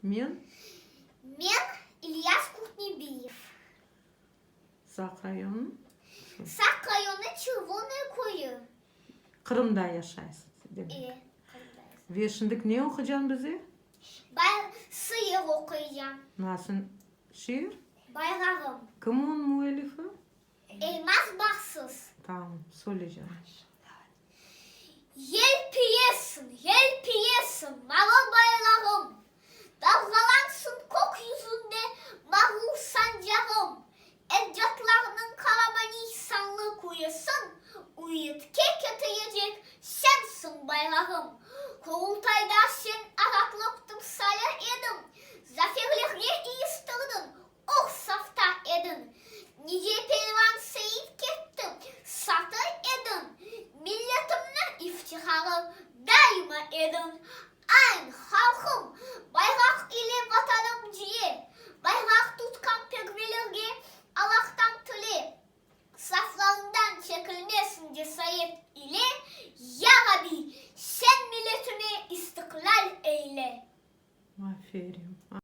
Men? Men İlyas Qurtnebiyev. Saq rayonı? Saq rayonı Çervonıye köyü. Qırımda yaşaysız, demek. E, Qırımda yaşayım. Ve şimdik ne oqucañ bize? Bay, şiir oquycam. Nasıl şiir? Bayrağım. Kim onıñ müellifi? Elmaz Barsız. Tamam, söyle canım. Yelpiyesiñ, yelpiyesiñ, mavı bayrağım, Dalğalansın kök yüzünde mağrur sancağım, Ecdatlarnıñ qaramaniy sanlı küyesiñ, Üriyetke ketirecek sensiñ bayrağım. Qurultayda sen azatlıq timsali ediñ, Zaferlerge iriştirdiñ Or safta ediñ, Nice pelvan seit ketti, satır ediñ, Milletimniñ iftiharı daima ediñ. Ayn, halqım, bayraq ile Vatanım ciye, Bayraq tutqan pervelerge Allahtan tile, Saflarından çekilmesin cesaret ile, Ya Rabbi, sen milletime istiqlal eyle! Aferin!